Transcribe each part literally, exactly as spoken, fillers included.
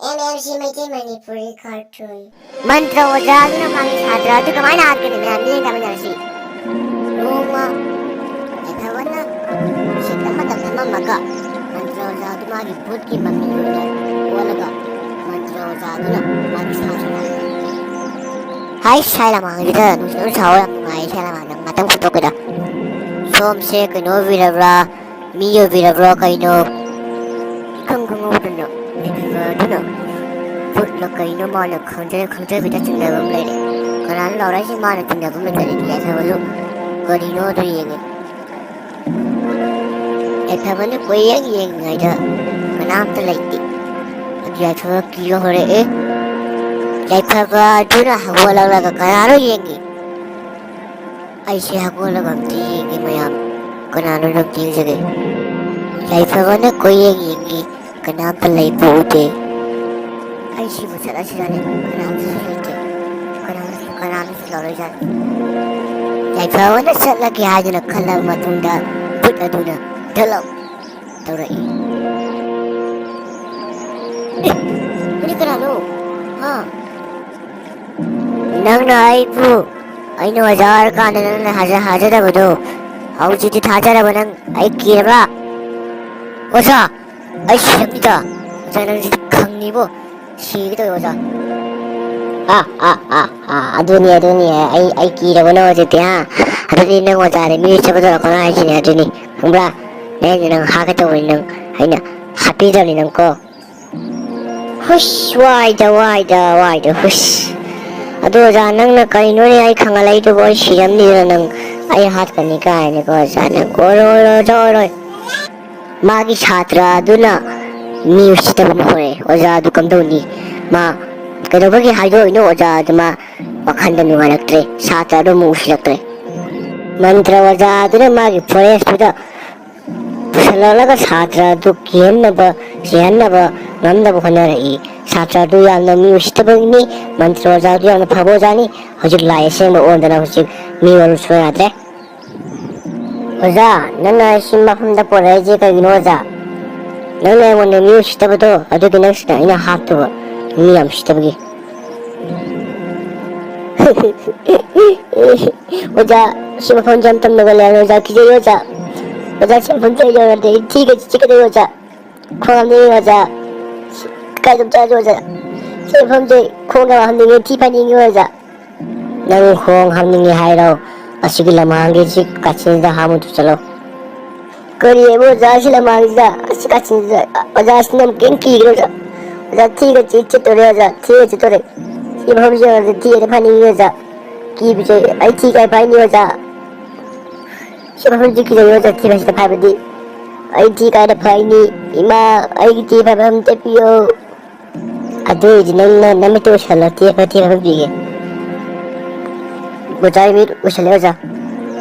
M M C Meitei Manipuri carton. ꯃꯟꯇ꯭ꯔ ꯑꯣꯖꯥ ꯑꯗꯨꯅ ꯃꯥꯒꯤ ꯁꯥꯇ꯭ꯔ ꯑꯗꯨ ꯀꯃꯥꯏꯅ ꯍꯥꯠꯀꯅꯤ? ꯃꯌꯥꯝ ꯃꯤꯠꯌꯦꯡ ꯇꯥꯃꯤꯟꯅꯔꯁꯤ꯫ ꯅꯣꯡꯃ ꯌꯥꯏꯐꯕꯅ ꯁꯤꯠ ꯑꯃꯗ ꯐꯝꯃꯝꯃꯒ ꯃꯟꯇ꯭ꯔ ꯑꯣꯖꯥ ꯑꯗꯨ ꯃꯥꯒꯤ ꯚꯨꯠꯀꯤ ꯃꯃꯤ ꯑꯣꯏꯅ ꯑꯣꯜꯂꯒ ꯃꯟꯇ꯭ꯔ ꯑꯣꯖꯥ ꯑꯗꯨꯅ ꯃꯥꯒꯤ ꯁꯥꯇ꯭ꯔ ꯍꯥꯏ ꯁꯥꯏ ꯂꯃꯥꯡꯁꯤꯗ ꯅꯨꯡꯁꯤꯠ ꯁꯥꯎ ꯌꯥꯝ ꯅꯨꯡꯉꯥꯏ ꯁꯥꯏ ꯂꯃꯥꯡꯗ ꯉꯥꯛꯇꯪ ꯐꯨꯠꯇꯣꯛꯀꯦꯗ꯫ ꯁꯣꯝꯁꯦ ꯀꯩꯅꯣ ꯑꯣꯏꯕꯤꯔꯕ꯭ꯔꯥ? ꯃꯤ ꯑꯣꯏꯕꯤꯔꯕ꯭ꯔꯣ ꯀꯩꯅꯣ? ꯏꯈꯪ ꯈꯪꯍꯧꯗꯅ ꯂꯩꯕꯤꯕ ꯑꯗꯨꯅ ꯚꯨꯠꯂ ꯀꯩꯅꯣ ꯃꯥꯅ ꯈꯪꯖ-, ꯈꯪꯖꯕꯤꯗ ꯆꯤꯡꯅꯕ ꯑꯃ ꯂꯩꯔꯦ꯫ ꯀꯅꯥꯅꯣ ꯂꯥꯎꯔꯛꯏꯁꯦ? ꯃꯥꯅ ꯆꯤꯡꯅꯕ ꯑꯃ ꯂꯩꯇ꯭ꯔꯗꯤ ꯌꯥꯏꯐꯕꯗꯨ ꯀꯔꯤꯅꯣꯗꯣ ꯌꯦꯡꯉꯦ꯫ ꯌꯥꯏꯐꯕꯅ ꯀꯣꯏꯌꯦꯡ ꯌꯦꯡꯉꯤꯉꯩꯗ ꯀꯅꯥꯝꯇ ꯂꯩꯇꯦ꯫ ꯑꯗꯨ ꯌꯥꯏꯐꯕ ꯀꯤꯕ ꯍꯧꯔꯛꯑꯦ꯫ ꯌꯥꯏꯐꯕ ꯑꯗꯨꯅ ꯍꯧꯒꯠꯂꯛꯂꯒ ꯀꯅꯥꯅꯣ ꯌꯦꯡꯉꯤ꯫ ꯑꯩꯁꯦ ꯍꯧꯒꯠꯂꯒ ꯑꯝꯇ ꯌꯦꯡꯒꯦ ꯃꯌꯥꯝ, ꯀꯅꯥꯅꯣ ꯅꯪ ꯌꯦꯡꯖꯒꯦ? ꯌꯥꯏꯐꯕꯅ ꯀꯣꯏꯌꯦꯡ ꯌꯦꯡꯉꯤ, ꯀꯅꯥꯝꯇ ꯂꯩꯕ ꯎꯗꯦ꯫ ꯑꯩ ꯁꯤꯕꯨ ꯆꯠꯂꯁꯤꯔꯅꯦ? ꯀꯅꯥꯝꯇꯁꯨ ꯂꯩꯇꯦ, ꯀꯅꯥꯝꯇꯁꯨ, ꯀꯅꯥꯝꯇꯁꯨ ꯂꯧꯔꯣꯏꯖꯥꯠꯅꯤ꯫ ꯌꯥꯏꯐꯕꯅ ꯆꯠꯂꯒꯦ ꯍꯥꯏꯗꯨꯅ ꯈꯜꯂꯕ ꯃꯇꯨꯡꯗ ꯚꯨꯠ ꯑꯗꯨꯅ ꯙꯂꯞ ꯇꯧꯔꯛꯏ꯫ ꯑꯦ, ꯅꯪꯗꯤ ꯀꯅꯥꯅꯣ? ꯍꯥ? ꯅꯪꯅ ꯑꯩꯕꯨ, ꯑꯩꯅ ꯑꯣꯖꯥ ꯑꯣꯏꯔꯀꯥꯟꯗ ꯅꯪꯅ ꯍꯥꯏꯖ-, ꯍꯥꯏꯖꯗꯕꯗꯣ ꯍꯧꯖꯤꯛꯇꯤ ꯊꯥꯖꯔꯕ ꯅꯪ? ꯑꯩ ꯀꯤꯔꯕ? ꯑꯣꯖꯥ, ꯑꯩ ꯁꯤꯔꯝꯅꯤꯗ꯫ ꯑꯣꯖꯥ, ꯅꯪꯁꯤꯗꯤ ꯈꯪꯅꯤꯕꯣ꯫ ꯁꯤꯒꯦ ꯇꯧꯋꯦ ꯑꯣꯖꯥ꯫ ꯑꯥ, ꯑꯥ, ꯑꯥ, ꯑꯥ, ꯑꯗꯨꯅꯤ, ꯑꯗꯨꯅꯤ, ꯑꯩ, ꯑꯩ ꯀꯤꯔꯕ ꯅꯪ ꯍꯧꯖꯤꯛꯇꯤ, ꯍꯥ? ꯑꯗꯨꯗꯤ ꯅꯪ ꯑꯣꯖꯥꯗ ꯃꯤ ꯎꯁꯤꯠꯇꯕ ꯇꯧꯔꯛꯀꯅꯣ ꯍꯥꯏꯁꯤꯅꯦ, ꯑꯗꯨꯅꯤ, ꯈꯪꯕ꯭ꯔꯥ? ꯅꯪ, ꯅꯪ ꯍꯥꯠꯀꯦ ꯇꯧꯕꯅꯤ ꯅꯪ, ꯑꯩꯅ ꯍꯥꯠꯄꯤꯗꯕꯅꯤ ꯅꯪ ꯀꯣ꯫ ꯍꯨꯁ, ꯋꯥꯏꯗ, ꯋꯥꯏꯗ, ꯋꯥꯏꯗ, ꯍꯨꯁ꯫ ꯑꯗꯣ ꯑꯣꯖꯥ, ꯅꯪꯅ ꯀꯩꯅꯣꯅꯦ ꯑꯩ ꯈꯪꯍꯜꯂꯛꯏꯗꯨꯕꯣ? ꯑꯩ ꯁꯤꯔꯝꯅꯤꯗꯅ ꯅꯪ ꯑꯩ ꯍꯥꯠꯀꯅꯤ ꯀꯥꯏꯅꯀꯣ ꯑꯣꯖꯥ, ꯅꯪ ꯑꯣꯏꯔꯣꯏ, ꯑꯣꯏꯔꯣꯏ, ꯑꯣꯖꯥ ꯑꯣꯏꯔꯣꯏ꯫ ꯃꯥꯒꯤ ꯁꯥꯇ꯭ꯔ ꯑꯗꯨꯅ ꯃꯤ ꯎꯁꯤꯠꯇꯕ ꯑꯃ ꯍꯧꯔꯛꯑꯦ꯫ ꯑꯣꯖꯥ ꯑꯗꯨ ꯀꯝꯗꯧꯅꯤ? ꯃꯥ ꯀꯩꯗꯧꯕꯒꯤ ꯍꯥꯏꯗꯣꯛꯏꯅꯣ ꯑꯣꯖꯥ ꯑꯗꯨ? ꯃꯥ ꯋꯥꯈꯜꯗ ꯅꯨꯡꯉꯥꯏꯔꯛꯇ꯭ꯔꯦ꯫ ꯁꯥꯇ꯭ꯔ ꯑꯗꯨ ꯑꯃꯨꯛ ꯎꯁꯤꯜꯂꯛꯇ꯭ꯔꯦ꯫ ꯃꯟꯇ꯭ꯔ ꯑꯣꯖꯥ ꯑꯗꯨꯅ ꯃꯥꯒꯤ ꯐꯣꯔꯦꯁꯇꯨꯗ ꯄꯨꯁꯜꯂꯛꯂꯒ ꯁꯥꯇ꯭ꯔ ꯑꯗꯨ ꯀꯤꯍꯟꯅꯕ, ꯁꯤꯍꯟꯅꯕ ꯉꯝꯅꯕ ꯍꯣꯠꯅꯔꯛꯏ꯫ ꯁꯥꯇ꯭ꯔ ꯑꯗꯨ ꯌꯥꯝꯅ ꯃꯤ ꯎꯁꯤꯠꯇꯕꯅꯤ꯫ ꯃꯟꯇ꯭ꯔ ꯑꯣꯖꯥ ꯑꯗꯨ ꯌꯥꯝꯅ ꯐꯕ ꯑꯣꯖꯥꯅꯤ꯫ ꯍꯧꯖꯤꯛ ꯂꯥꯏ ꯑꯁꯦꯡꯕ ꯑꯣꯟꯗꯅ ꯍꯧꯖꯤꯛ ꯃꯤ ꯑꯣꯟꯕ ꯁꯨꯡꯌꯥ ꯌꯥꯗ꯭ꯔꯦ꯫ ꯑꯣꯖꯥ, ꯅꯪꯅ ꯑꯩ ꯁꯤ ꯃꯐꯝꯗ ꯄꯨꯔꯛꯏꯁꯦ ꯀꯩꯒꯤꯅꯣ ꯑꯣꯖꯥ? ꯅꯪꯅ ꯑꯩꯉꯣꯟꯗ ꯃꯤ ꯎꯁꯤꯠꯇꯕꯗꯣ, ꯑꯗꯨꯒꯤ ꯅꯪꯁꯤꯅ ꯑꯩꯅ ꯍꯥꯠꯇꯕ, ꯃꯤ ꯌꯥꯝ ꯎꯁꯤꯠꯇꯕꯒꯤ꯫ ꯑꯣꯖꯥ, ꯁꯤ ꯃꯐꯝꯁꯦ ꯌꯥꯝ ꯇꯝꯅꯒꯜꯂꯦ ꯍꯥꯏꯕꯅꯦ ꯑꯣꯖꯥ, ꯀꯤꯖꯩ ꯑꯣꯖꯥ꯫ ꯑꯣꯖꯥ, ꯁꯤ ꯃꯐꯝꯁꯦ ꯑꯩ ꯌꯧꯔꯗꯤ ꯑꯩ ꯊꯤꯒ ꯆꯤꯛꯀꯗꯣꯏ ꯑꯣꯖꯥ꯫ ꯈꯣꯡ ꯍꯥꯝꯅꯤꯡꯉꯤ ꯑꯣꯖꯥ꯫ ꯀꯥꯏ ꯑꯗꯨꯝ ꯆꯠꯂꯁꯨ ꯑꯣꯖꯥ, ꯁꯤ ꯃꯐꯝꯁꯦ ꯈꯣꯡꯒ ꯍꯥꯝꯅꯤꯡꯉꯤ, ꯊꯤ ꯐꯥꯏꯅꯤꯡꯉꯤ ꯑꯣꯖꯥ꯫ ꯅꯪ ꯈꯣꯡ ꯍꯥꯝꯅꯤꯡꯉꯤ ꯍꯥꯏꯔꯣ? ꯑꯁꯤꯒꯤ ꯂꯝꯍꯥꯡꯒꯤ ꯁꯤ ꯀꯥꯆꯤꯟꯁꯤꯗ ꯍꯥꯝꯃꯨꯆꯣ, ꯆꯠꯂꯣ꯫ ꯀꯔꯤ ꯍꯥꯏꯕ ꯑꯣꯖꯥ, ꯁꯤ ꯂꯝꯍꯥꯡꯁꯤꯗ? ꯑꯁꯤ ꯀꯥꯆꯤꯟꯁꯤꯗ? ꯑꯣꯖꯥ, ꯑꯁꯤꯅ ꯑꯃꯨꯛꯀ ꯍꯦꯟꯅ ꯀꯤꯈ꯭ꯔꯦ ꯑꯣꯖꯥ꯫ ꯑꯣꯖꯥ, ꯊꯤꯒ ꯆꯤ ꯆꯤꯠꯇꯣꯔꯦ ꯑꯣꯖꯥ, ꯊꯤꯒ ꯆꯤꯠꯇꯣꯔꯦ꯫ ꯁꯤ ꯃꯐꯝꯁꯤ ꯌꯧꯔꯗꯤ ꯊꯤꯒꯗꯤ ꯐꯥꯏꯅꯤꯡꯉꯤ ꯑꯣꯖꯥ꯫ ꯀꯤꯕꯁꯦ ꯑꯩ ꯊꯤ ꯀꯥꯏ ꯐꯥꯏꯅꯤ ꯑꯣꯖꯥ? ꯁꯤ ꯃꯐꯝꯁꯤ ꯀꯤꯖꯩ ꯑꯣꯖꯥ, ꯊꯤ ꯐꯥꯏꯁꯤꯗ ꯐꯥꯏꯕꯗꯤ꯫ ꯑꯩ ꯊꯤ ꯀꯥꯏꯗ ꯐꯥꯏꯅꯤ? ꯏꯃꯥ, ꯑꯩꯒꯤ ꯊꯤ ꯐꯥꯏꯕ ꯑꯝꯇ ꯄꯤꯌꯣ꯫ ꯑꯗꯨ ꯑꯣꯏꯔꯗꯤ ꯅꯪꯅ ꯅꯃꯤꯠꯇ ꯎꯁꯜꯂꯣ, ꯊꯤ ꯐꯥꯏꯕ ꯊꯤ ꯐꯥꯏꯕ ꯄꯤꯒꯦ꯫ ꯑꯣꯖꯥ, ꯑꯩ ꯃꯤꯠ ꯎꯁꯜꯂꯦ ꯑꯣꯖꯥ꯫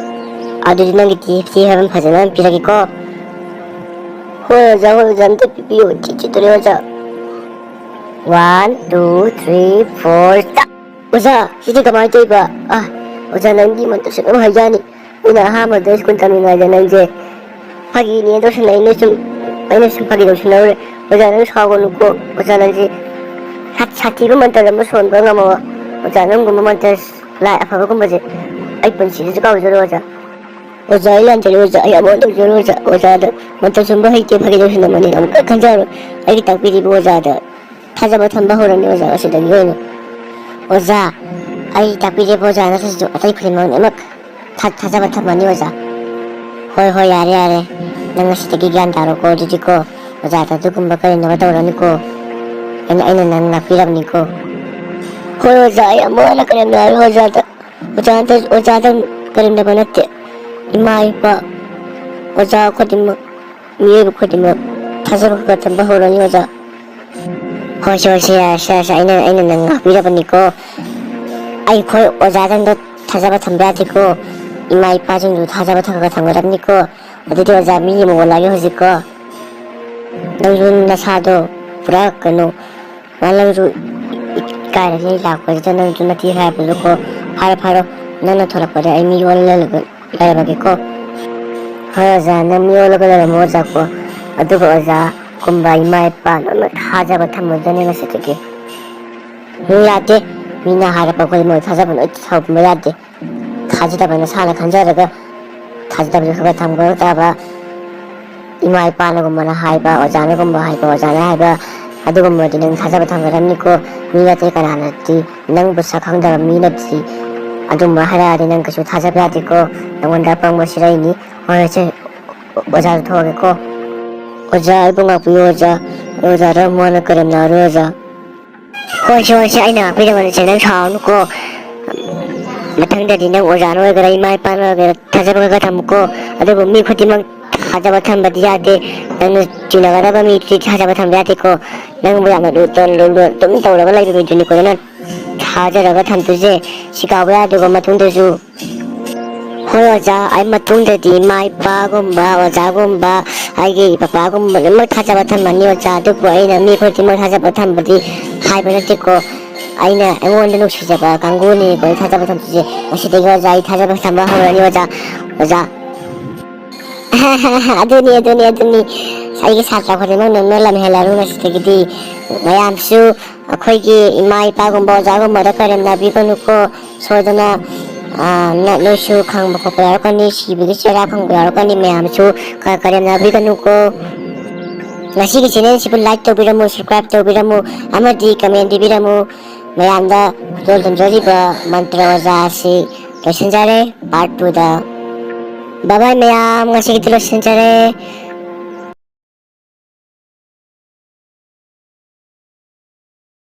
ꯑꯗꯨꯗꯤ ꯅꯪꯒꯤ ꯊꯤ, ꯊꯤ ꯐꯥꯏꯕ ꯐꯖꯅ ꯄꯤꯔꯒꯦꯀꯣ꯫ ꯍꯣꯏ ꯑꯣꯖꯥ, ꯍꯣꯏ ꯑꯣꯖꯥ, ꯑꯝꯇ ꯄꯤꯕꯤꯌꯨ, ꯊꯤ ꯆꯤꯠꯇꯣꯔꯦ ꯑꯣꯖꯥ꯫ One, two, three, four, stop! ꯑꯣꯖꯥ, ꯁꯤꯗꯤ ꯀꯃꯥꯏꯅ ꯇꯧꯔꯤꯕ? ꯑ, ꯑꯣꯖꯥ, ꯅꯪꯒꯤ ꯃꯟꯇ꯭ꯔꯁꯦ ꯌꯥꯝ ꯍꯩꯖꯥꯅꯤ꯫ ꯑꯩꯅ ꯑꯍꯥꯟꯕꯗ ꯁ꯭ꯀꯨꯜ ꯇꯝꯃꯤꯉꯩꯗ ꯅꯪꯁꯦ ꯐꯥꯒꯤꯅꯦ ꯇꯧꯁꯟꯅꯩ, ꯑꯩꯅ ꯁꯨꯝ, ꯑꯩꯅ ꯁꯨꯝ ꯐꯥꯒꯤ ꯇꯧꯁꯟꯅꯧꯔꯦ꯫ ꯑꯣꯖꯥ, ꯅꯪ ꯁꯥꯎꯒꯅꯨꯀꯣ꯫ ꯑꯣꯖꯥ, ꯅꯪꯁꯦ ꯁꯥ-, ꯁꯥꯊꯤꯕ ꯃꯟꯇ꯭ꯔ ꯑꯃ ꯁꯣꯟꯕ ꯉꯝꯃꯕ꯫ ꯑꯣꯖꯥ, ꯅꯪꯒꯨꯝꯕ ꯃꯟꯇ꯭ꯔ ꯂꯥꯏ ꯑꯐꯕꯒꯨꯝꯕꯁꯦ ꯑꯩ ꯄꯨꯟꯁꯤꯗꯁꯨ ꯀꯥꯎꯖꯔꯣꯏ ꯑꯣꯖꯥ꯫ ꯑꯣꯖꯥ, ꯑꯩ ꯂꯥꯟꯖꯔꯦ ꯑꯣꯖꯥ, ꯑꯩ ꯑꯃꯨꯛ ꯇꯧꯖꯔꯣꯏ ꯑꯣꯖꯥ꯫ ꯑꯣꯖꯥꯗ ꯃꯟꯇ꯭ꯔ ꯁꯣꯟꯕ ꯍꯩꯇꯦ, ꯐꯥꯒꯤ ꯇꯧꯁꯟꯅꯕꯅꯦ, ꯑꯃꯨꯛꯀ ꯈꯟꯖꯔꯣꯏ꯫ ꯑꯩꯒꯤ ꯇꯥꯛꯄꯤꯔꯤꯕ ꯑꯣꯖꯥꯗ ꯊꯥꯖꯕ ꯊꯝꯕ ꯍꯧꯔꯅꯤ ꯑꯣꯖꯥ, ꯉꯁꯤꯗꯒꯤ ꯑꯣꯏꯅ꯫ ꯑꯣꯖꯥ, ꯑꯩ ꯇꯥꯛꯄꯤꯔꯤꯕ ꯑꯣꯖꯥ ꯅꯠꯇ꯭ꯔꯁꯨ ꯑꯇꯩ ꯈꯨꯗꯤꯡꯃꯛꯅꯤꯃꯛ ꯊꯥ-, ꯊꯥꯖꯕ ꯊꯝꯃꯅꯤ ꯑꯣꯖꯥ꯫ ꯍꯣꯏ, ꯍꯣꯏ, ꯌꯥꯔꯦ, ꯌꯥꯔꯦ꯫ ꯅꯪ ꯉꯁꯤꯗꯒꯤ ꯒ꯭ꯌꯥꯟ ꯇꯥꯔꯣꯀꯣ ꯑꯗꯨꯗꯤꯀꯣ꯫ ꯑꯣꯖꯥꯗ ꯑꯗꯨꯒꯨꯝꯕ ꯀꯔꯤꯅꯣ ꯇꯧꯔꯅꯨꯀꯣ꯫ ꯑꯩꯅ, ꯑꯩꯅ ꯅꯪ ꯉꯥꯛꯄꯤꯔꯕꯅꯤꯀꯣ꯫ ꯍꯣꯏ ꯑꯣꯖꯥ, ꯑꯩ ꯑꯃꯨꯛ ꯍꯟꯅ ꯀꯔꯦꯝꯅꯔꯣꯏ ꯑꯣꯖꯥꯗ꯫ ꯑꯣꯖꯥꯗ, ꯑꯣꯖꯥꯗ ꯀꯔꯦꯝꯅꯕ ꯅꯠꯇꯦ꯫ ꯏꯃꯥ, ꯏꯄꯥ, ꯑꯣꯖꯥ ꯈꯨꯗꯤꯡꯃꯛ, ꯃꯤꯑꯣꯏꯕ ꯈꯨꯗꯤꯡꯃꯛ ꯊꯥꯖꯕ ꯈꯔ ꯈꯔ ꯊꯝꯕ ꯍꯧꯔꯅꯤ ꯑꯣꯖꯥ꯫ ꯍꯣꯏꯁꯦ, ꯍꯣꯏꯁꯦ, ꯌꯥꯔꯦꯁꯦ, ꯌꯥꯔꯦꯁꯦ, ꯑꯩꯅ, ꯑꯩꯅ ꯅꯪ ꯉꯥꯛꯄꯤꯔꯕꯅꯤꯀꯣ꯫ ꯑꯩꯈꯣꯏ ꯑꯣꯖꯥꯁꯤꯡꯗꯣ ꯊꯥꯖꯕ ꯊꯝꯕ ꯌꯥꯗꯦꯀꯣ꯫ ꯏꯃꯥ ꯏꯄꯥꯁꯤꯡꯁꯨ ꯊꯥꯖꯕ ꯈꯔ ꯈꯔ ꯊꯝꯒꯗꯕꯅꯤꯀꯣ꯫ ꯑꯗꯨꯗꯤ ꯑꯣꯖꯥ, ꯃꯤ ꯑꯃꯨꯛ ꯑꯣꯜꯂꯛꯑꯒꯦ ꯍꯧꯖꯤꯛꯀꯣ꯫ ꯅꯪꯁꯨ ꯅꯁꯥꯗꯣ ꯄꯨꯔꯥ ꯀꯩꯅꯣ, ꯃꯥ ꯅꯪꯁꯨ ꯏꯀꯥꯏꯔꯅꯤ ꯂꯥꯛꯄꯁꯤꯗ, ꯅꯪꯁꯨ ꯅꯊꯤ ꯍꯥꯏꯕꯗꯨꯀꯣ꯫ ꯐꯥꯔꯣ, ꯐꯥꯔꯣ, ꯅꯪꯅ ꯊꯣꯛꯂꯛꯄꯗ ꯑꯩ ꯃꯤ ꯑꯣꯜꯂ ꯂꯩꯔꯝꯃꯒꯦꯀꯣ꯫ ꯍꯣꯏ ꯑꯣꯖꯥ, ꯅꯪ ꯃꯤ ꯑꯣꯜꯂꯒ ꯂꯩꯔꯝꯃꯣ ꯑꯣꯖꯥꯀꯣ꯫ ꯑꯗꯨꯒ ꯑꯣꯖꯥ, ꯀꯨꯝꯕ ꯏꯃꯥ ꯏꯄꯥ ꯂꯣꯏꯅꯃꯛ ꯊꯥꯖꯕ ꯊꯝꯃꯨꯗꯅꯤ ꯉꯁꯤꯗꯒꯤ꯫ ꯃꯤ ꯌꯥꯗꯦ꯫ ꯃꯤꯅ ꯍꯥꯏꯔꯛꯄ ꯈꯨꯗꯤꯡꯃꯛ ꯊꯥꯖꯕ ꯂꯣꯏ ꯊꯝꯕ ꯌꯥꯗꯦ꯫ ꯊꯥꯖꯗꯕ ꯅꯁꯥꯅ ꯈꯟꯖꯔꯒ ꯊꯥꯖꯗꯕꯁꯨ ꯈꯔ ꯈꯔ ꯊꯝꯒꯗꯕ ꯇꯥꯕ꯫ ꯏꯃꯥ ꯏꯄꯥꯅꯒꯨꯝꯕꯅ ꯍꯥꯏꯕ, ꯑꯣꯖꯥꯅꯒꯨꯝꯕ ꯍꯥꯏꯕ, ꯑꯣꯖꯥꯅ ꯍꯥꯏꯕ ꯑꯗꯨꯒꯨꯝꯕꯗꯤ ꯅꯪ ꯊꯥꯖꯕ ꯊꯝꯒꯗꯕꯅꯤꯀꯣ꯫ ꯃꯤ ꯅꯠꯇꯦ ꯀꯅꯥꯅꯗꯤ ꯅꯪꯕꯨ ꯁꯛ ꯈꯪꯗꯕ ꯃꯤꯅꯗꯤ ꯑꯗꯨꯝꯕ ꯍꯥꯏꯔꯛꯑꯗꯤ ꯅꯪ ꯀꯩꯁꯨ ꯊꯥꯖꯕ ꯌꯥꯗꯦꯀꯣ꯫ ꯅꯪꯉꯣꯟꯗ ꯑꯄꯪꯕ ꯁꯤꯔꯛꯏꯅꯤ꯫ ꯍꯣꯏ, ꯁꯦ, ꯑꯣꯖꯥꯁꯨ ꯊꯣꯛꯑꯒꯦꯀꯣ꯫ ꯑꯣꯖꯥ, ꯑꯩꯕꯨ ꯉꯥꯛꯄꯤꯌꯨ ꯑꯣꯖꯥ꯫ ꯑꯣꯖꯥꯗ ꯑꯃꯨꯛ ꯍꯟꯅ ꯀꯔꯦꯝꯅꯔꯣꯏ ꯑꯣꯖꯥ꯫ ꯍꯣꯏ, ꯁꯦ, ꯍꯣꯏ, ꯁꯦ, ꯑꯩꯅ ꯉꯥꯛꯄꯤꯔꯕꯅꯤ ꯁꯦ, ꯅꯪ ꯁꯥꯎꯔꯅꯨꯀꯣ꯫ ꯃꯊꯪꯗꯗꯤ ꯅꯪ ꯑꯣꯖꯥꯅ ꯑꯣꯏꯒꯦꯔꯥ, ꯏꯃꯥ ꯏꯄꯥꯅ ꯑꯣꯏꯒꯦꯔꯥ, ꯊꯥꯖꯕ ꯈꯔ ꯈꯔ ꯊꯝꯃꯨꯀꯣ꯫ ꯑꯗꯨꯕꯨ ꯃꯤ ꯈꯨꯗꯤꯡꯃꯛ ꯊꯥꯖꯕ ꯊꯝꯕꯗꯤ ꯌꯥꯗꯦ꯫ ꯅꯪꯅ ꯇꯤꯟꯅꯒꯗꯕ ꯃꯤꯗꯨꯗꯤ ꯊꯥꯖꯕ ꯊꯝꯕ ꯌꯥꯗꯦꯀꯣ꯫ ꯅꯪꯕꯨ ꯌꯥꯝꯅ ꯂꯨ-, ꯇꯧ-, ꯂꯨ-, ꯂꯨ-, ꯑꯗꯨꯝ ꯇꯧꯔꯒ ꯂꯩꯕ ꯃꯤꯗꯨꯅꯤꯀꯣ꯫ ꯅꯪꯅ ꯊꯥꯖꯔꯒ ꯊꯝꯗꯣꯏꯁꯦ ꯁꯤ ꯀꯥꯎꯕ ꯌꯥꯗꯦꯀꯣ ꯃꯇꯨꯡꯗꯁꯨ꯫ ꯍꯣꯏ ꯑꯣꯖꯥ, ꯑꯩ ꯃꯇꯨꯡꯗꯗꯤ ꯏꯃꯥ ꯏꯄꯥꯒꯨꯝꯕ, ꯑꯣꯖꯥꯒꯨꯝꯕ, ꯑꯩꯒꯤ ꯄꯄꯥꯒꯨꯝꯕ ꯂꯣꯏꯅꯃꯛ ꯊꯥꯖꯕ ꯊꯝꯃꯅꯤ ꯑꯣꯖꯥ꯫ ꯑꯗꯨꯕꯨ ꯑꯩꯅ ꯃꯤ ꯈꯨꯗꯤꯡꯃꯛ ꯊꯥꯖꯕ ꯊꯝꯕꯗꯤ ꯍꯥꯏꯕ ꯅꯠꯇꯦꯀꯣ꯫ ꯑꯩꯅ ꯑꯩꯉꯣꯟꯗ ꯅꯨꯡꯁꯤꯖꯕ ꯀꯥꯡꯕꯨꯅꯤꯀꯣ ꯑꯩ ꯊꯥꯖꯕ ꯊꯝꯗꯣꯏꯁꯦ꯫ ꯉꯁꯤꯗꯒꯤ ꯑꯣꯖꯥ ꯑꯩ ꯊꯥꯖꯕ ꯊꯝꯕ ꯍꯧꯔꯅꯤ ꯑꯣꯖꯥ꯫ ꯑꯣꯖꯥ꯫ ꯑꯗꯨꯅꯤ, ꯑꯗꯨꯅꯤ, ꯑꯗꯨꯅꯤ꯫ ꯑꯩꯒꯤ ꯁꯥꯇ꯭ꯔ ꯈꯨꯗꯤꯡꯃꯛ ꯅꯪꯅ ꯂꯝ ꯍꯦꯜꯂꯔꯣꯏ ꯉꯁꯤꯗꯒꯤꯗꯤ꯫ ꯃꯌꯥꯝꯁꯨ ꯑꯩꯈꯣꯏꯒꯤ ꯏꯃꯥ ꯏꯄꯥꯒꯨꯝꯕ, ꯑꯣꯖꯥꯒꯨꯝꯕꯗ ꯀꯔꯦꯝꯅꯕꯤꯒꯅꯨꯀꯣ꯫ ꯁꯣꯏꯗꯅ, ꯑ, ꯅ-, ꯅꯣꯏꯁꯨ ꯈꯪꯕ ꯈꯣꯠꯄ ꯌꯥꯎꯔꯛꯀꯅꯤ, ꯁꯤꯕꯒꯤ ꯆꯩꯔꯥ ꯈꯪꯕ ꯌꯥꯎꯔꯛꯀꯅꯤ꯫ ꯃꯌꯥꯝꯁꯨ ꯀ-, ꯀꯔꯦꯝꯅꯕꯤꯒꯅꯨꯀꯣ꯫ ꯉꯁꯤꯒꯤ channel ꯁꯤꯕꯨ like ꯇꯧꯕꯤꯔꯝꯃꯨ, subscribe ꯇꯧꯕꯤꯔꯝꯃꯨ, ꯑꯃꯗꯤ comment ꯄꯤꯕꯤꯔꯝꯃꯨ꯫ ꯃꯌꯥꯝꯗ ꯈꯨꯗꯣꯜ ꯇꯝꯖꯔꯤꯕ ꯃꯟꯇ꯭ꯔ ꯑꯣꯖꯥ ꯑꯁꯤ ꯂꯣꯏꯁꯤꯟꯖꯔꯦ, part two ꯗ꯫ Bye bye ꯃꯌꯥꯝ, ꯉꯁꯤꯒꯤꯗꯤ ꯂꯣꯏꯁꯤꯟꯖꯔꯦ꯫